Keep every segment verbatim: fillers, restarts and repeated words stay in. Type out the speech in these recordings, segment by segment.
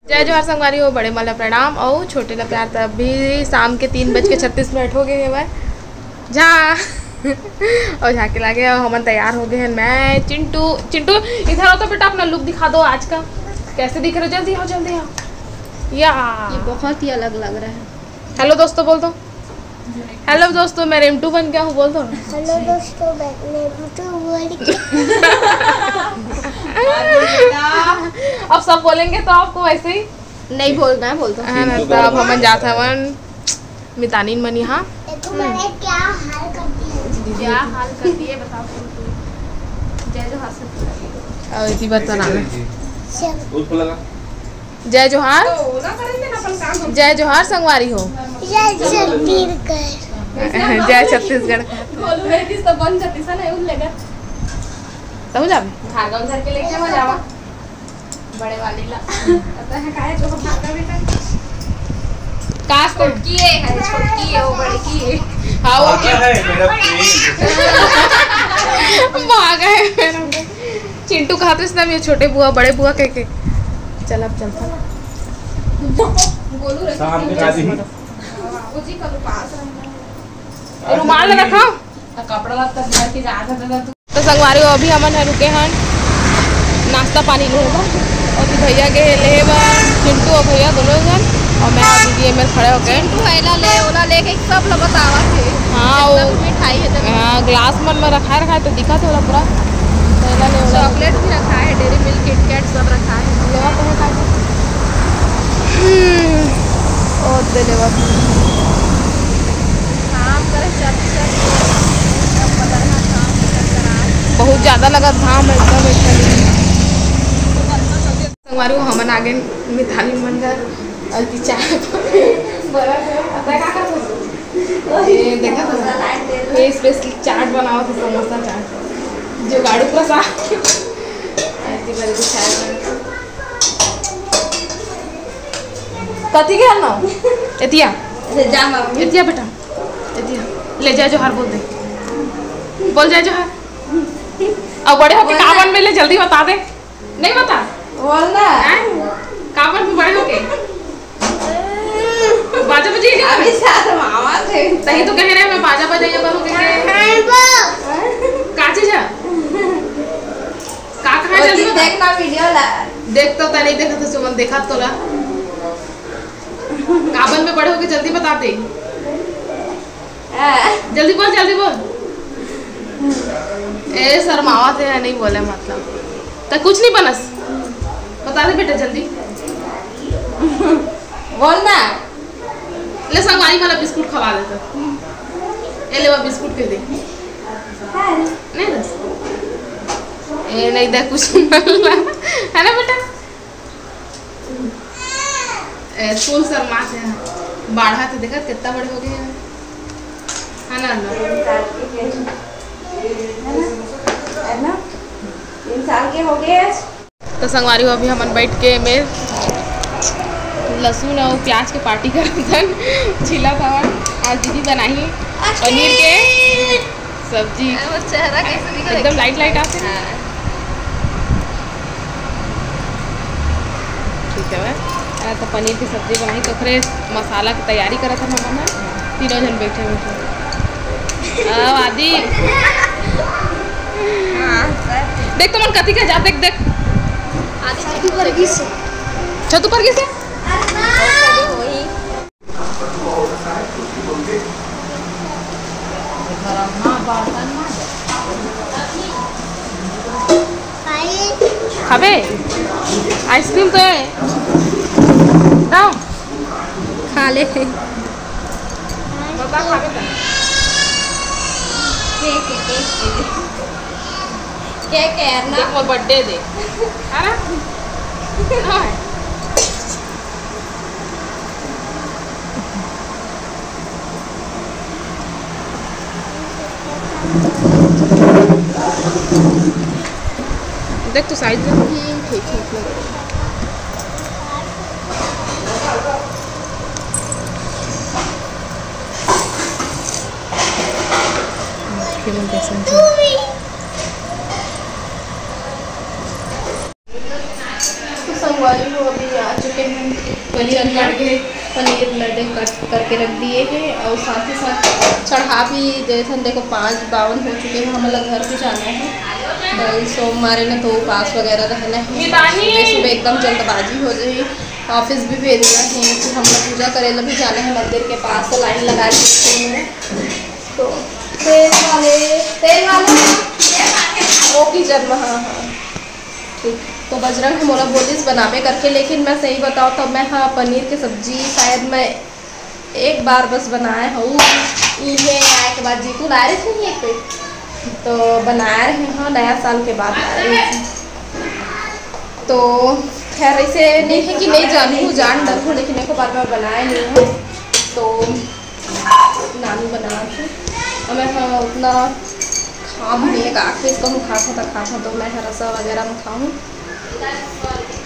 जय जोहार संगवारी हो, बड़े मन ला प्रणाम अउ छोटे ला प्यार। त अभी शाम के तीन बज के छत्तीस मिनट हो गए हवय। जा अउ झांके लागे अउ हमन तैयार हो गए हैं। मैं चिंटू, चिंटू इधर आओ तो बेटा, अपना लुक दिखा दो आज का, कैसे दिख रहे हो? जल्दी आओ, जल्दी आओ। या ये बहुत ही अलग लग रहा है। हेलो दोस्तों बोल दो। हेलो दोस्तों, मैं रेमटू बन गया हूँ, बोल दो। हेलो दोस्तों, मैं रेमटू बन गया। अब सब बोलेंगे तो आपको वैसे ही नहीं बोलना है, बोल दो। है ना, तो अब हमन जात हवन मितानिन मन यहाँ। देखो मैंने क्या हाल कर दिया। क्या हाल कर दिए बताओ तुम। जय जोहार से। और इसी बात बनाना। चल। जय जोहार। तो ना करेंगे ना अपन काम हम। जय जोहार संगवारी हो। जय छत्तीसगढ़। जय छत्तीसगढ़। बोलू रे, किस तो बन जाती सा ना, उन लेगा। तहु जाबे? भागम धर के लेके हो जावा। बड़े वाली ला। पता है काहे जो हम भागा बेटा? काश तो छोटकी है, है, छोटकी है, वो बड़की है। हाँ, वो भागा है मेरा प्रेम। भागा है मेरा प्रेम। चिंटू कहत रहिस ना, ये छोटे बुआ, बड़े बुआ कह के। चल, अब चलता। गोलू रही शाम के शादी। वो जी कल उपास रहना है। रुमाल रखा। कपड़ा लत्ता भर के जात हन। तो संगवारी हो, अभी हमन ह रुके हन नाश्ता पानी लेहे बर। और भैया गे लेहे बर, चिंटू और भैया दोनों जन, और मैं और दीदी एमेर खड़े होके। चिंटू एला ले, ओला ले के सब ल बतावत हे। हाँ, वो जितना भी मिठाई है, जब हाँ, ग्लास मन में रखाए, रखाए तो दिखत हे ओला पूरा। तो एला ले, ओला ले। चॉकलेट भी रखा है, डेयरी मिल्क, किटकैट सब रखा है। लेवा तो है काहे? हम्म, ओ दे लेवा। काम करे चल, चल। बहुत ज्यादा लगा घाम एकदम, एकदम। संगवारी हो, हमन आगे मिताली मन घर अति चाय बना के। अब का करत हस? ये देखा था? ये स्पेशल चाट बनावत हे, समोसा चाट। जुगाड़ू प्रसाद। अति बड़ी चाय बना। कथी के हल ना? एतिया। अरे जा मम्मी। एतिया बेटा। एतिया। ले जय जोहार बोल दे। बोल जय जोहार। अब बड़े होके बोल ना। कावन में ले जल्दी बता दे। नहीं बता। बोल ना। हैं? कावन में बड़े होके। बाजा बजाइए क्या? अभी शर्मावत हे। तही तो कह रहे हैं, मैं बाजा बजाइए बड़े होके। का चीज है? का कहा वो जल्दी दिन बता। देखना वीडियो ला। देख तो तैं नहीं देखा था सुमन, देखा तो ला। कावन में बड़े होके जल्दी बता दे। हाँ। जल्दी बोल, जल्दी बोल। ए, शर्मावत हे, नहीं बोले मतलब। तो कुछ नहीं बनस। बता दे बेटा जल्दी। बोल ना। ले संगवारी वाला बिस्कुट खवा दे तो। ए ले वो बिस्कुट के दे। हाँ। नहीं दस। ए, नहीं दे कुछ। है ना बेटा? ए, स्कूल शर्मा से है। बाढ़ा तो देखत कितना बड़े हो गए हैं। है ना, अल्लाह? है ना? तीन साल के हो गए। तो संगवारी हो, अभी हमन बैठ के में लहसुन और प्याज के पार्टी करत हन, छीलत हवन। आज दीदी बनाही पनीर के सब्जी। अरे, वो चेहरा कैसे दिख रहा है? एकदम लाइट लाइट आते हैं। हाँ। ठीक है, मैं तो पनीर की सब्जी बनाही, तो ओकरे मसाला की तैयारी करत हन हमन ह, तीनों जन बैठे बैठे। आओ आदि। हाँ, सर। देख तो मन कथी का जा, देख, देख। आदि छतु पर गिस। छतु पर गिस? खाबे? आइसक्रीम तो है। दाओ। खा ले। बता खाबे तो। Cake, cake, cake. केक है ना? देख मोर बर्थडे दे। है ना? हाँ। देख तो साइज में। हम्म, ठीक, ठीक लग रहा है। ये मन कैसे हैं? तो संगवारी हो, अभी आ चुके पनीर काट के, पनीर लड्डे कट करके रख दिए हैं और साथ ही साथ चढ़ा भी देथन। देखो, पाँच बावन हो चुके हैं, हमला घर भी जाना है। कल सोमवार है ना, तो उपास वगैरह रहना है। सुबह सुबह एकदम जल्दबाजी हो जाए, ऑफिस भी भेजना है, फिर हमला पूजा करे ला भी जाना है मंदिर के पास, तो लाइन लगा दी है। तो तेल वाले, तेल वाले, वो किचन में, हाँ, हाँ। ठीक, तो बजरंग ह मोला बोलिस बनाबे करके, लेकिन मैं सही बताओ तो मैं, हाँ, पनीर के सब्जी शायद मैं एक बार बस बनाए हूँ, इहे आए के बाद जीतू लाए रहे थे एक पे, तो बनाए रहे, हाँ, नया साल के बाद लाए रहे थे। तो खैर, ऐसे नहीं है कि नहीं जानू, जान डर हूँ, लेकिन एक बार मैं बनाए नहीं हूँ। तो नानू बना के, और मैं, हाँ, उतना खा भी नहीं है, काफी इसको हम खाता था, खाता तो मैं हरसा वगैरह में खाऊँ।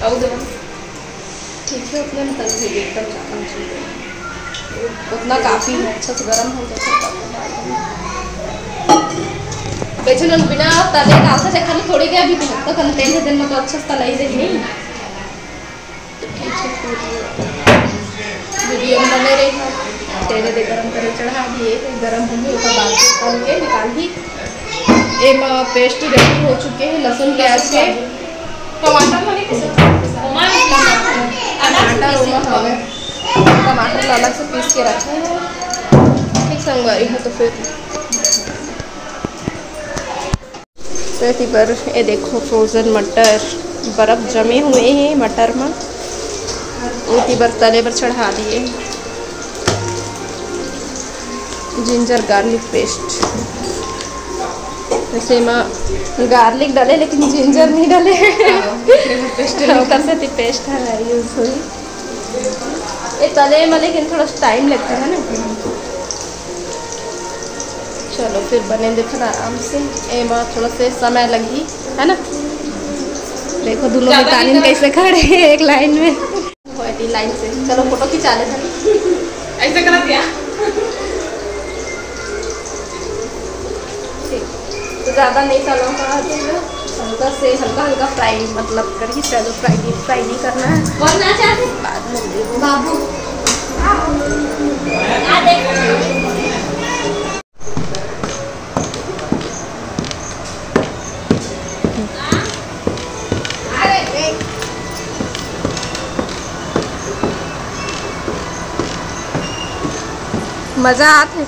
और दो, ठीक है, उतने में तल भी एकदम ज़्यादा चाहिए, उतना काफ़ी है। अच्छा से गरम हो जाए। वैसे ना बिना तले डालते देखा लो, थोड़ी देर भी तो कम तेल से दिन में तो अच्छा से तलाई दे नहीं। वीडियो में बने रही। तेल दे गरम करे चढ़ा दिए, गरम होंगे, ओकर बाद तल के निकाल दी। एमा पेस्ट रेडी हो चुके हैं लहसुन प्याज के। टमाटर लगे कि सब? टमाटर, टमाटर ओमा हवे, टमाटर ला अलग से पीस के रखे हैं। ठीक संगवारी हो तो फिर तो एती बर, ये देखो, फ्रोजन मटर, बर्फ जमे हुए हैं मटर में, एती बर तले बर चढ़ा दिए। जिंजर गार्लिक पेस्ट, जैसे में गार्लिक डाले लेकिन जिंजर नहीं डाले। हाँ, पेस्ट ओकर सेती पेस्ट है यूज़ हुई। ये तले में लेकिन थोड़ा टाइम लगता है ना। चलो फिर बने दे थोड़ा आराम से, एमा थोड़ा से समय लगी, है ना। देखो दोनों ज़्यादा मितानिन नहीं कैसे खड़े हैं एक लाइन में। होए दी लाइन से, चलो फोटो खिंचा लेते हैं। ऐसे करा दिया। ठीक, तो ज़्यादा नहीं तलो का, हल्का से, हल्का हल्का फ्राई, मतलब करिए, चलो फ्राई, डीप फ्राई नहीं करना है। और ना चाहते बाद में दे दो। बाबू, आ देख। मजा आत है।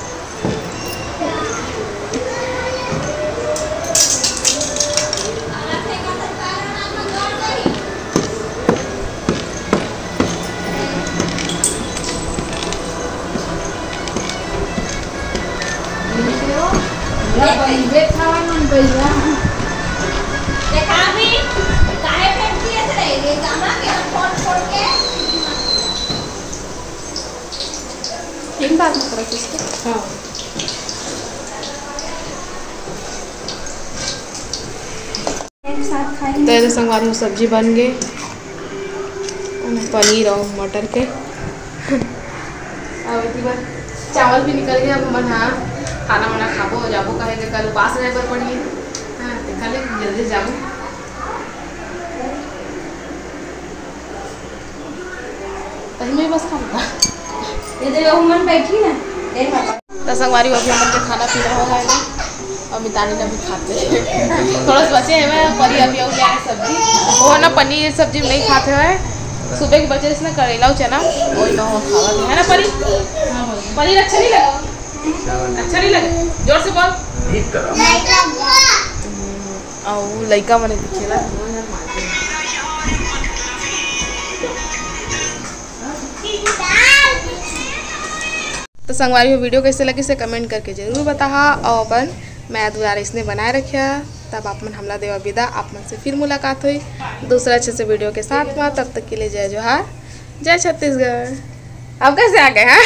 देखा भी, काहे फेंक दिए थे रे? ये गामा के हम फोड़ फोड़ के। तीन बार में करो किसको? हाँ। एक साथ खाएंगे। तो ये तो संगवारी हो, सब्जी बन गए, पनीर और मटर के। अब इतनी बार चावल भी निकल गया, अब हमन, हाँ, खाना वाना खाबो, जाबो, कहे के कल उपास रहे बर पड़ही। हाँ, तो खा ले, जल्दी जाबो। तही में बस खाऊंगा। ये दे, वो मन बैठी ना। ए बाबा। तो संगवारी, अभी हमन के खाना पीना हो गए ना, और मितानी ने भी खाते हैं। थोड़ा सा बचे हैं, मैं परी अभी हो गया है सब्जी, वो ना पनीर सब्जी नहीं खाते हैं, सुबह के बचे इसने करेला और चना, वही ना हो खावा है ना परी। पनीर अच्छा नहीं लगा, अच्छा नहीं लगा, जोर से बोल। अउ लइका मने दिखेला। तो संगवारी हो, वीडियो कैसे लगिस हे कमेंट करके जरूर बताहा, और अपन मया दुलार इसने बनाए रखिया। तब आप मन हमला देवा विदा, आप मन से फिर मुलाकात होई दूसरा अच्छे से वीडियो के साथ में। तब तक के लिए जय जोहार, जय छत्तीसगढ़। अब कैसे आ गए, हाँ?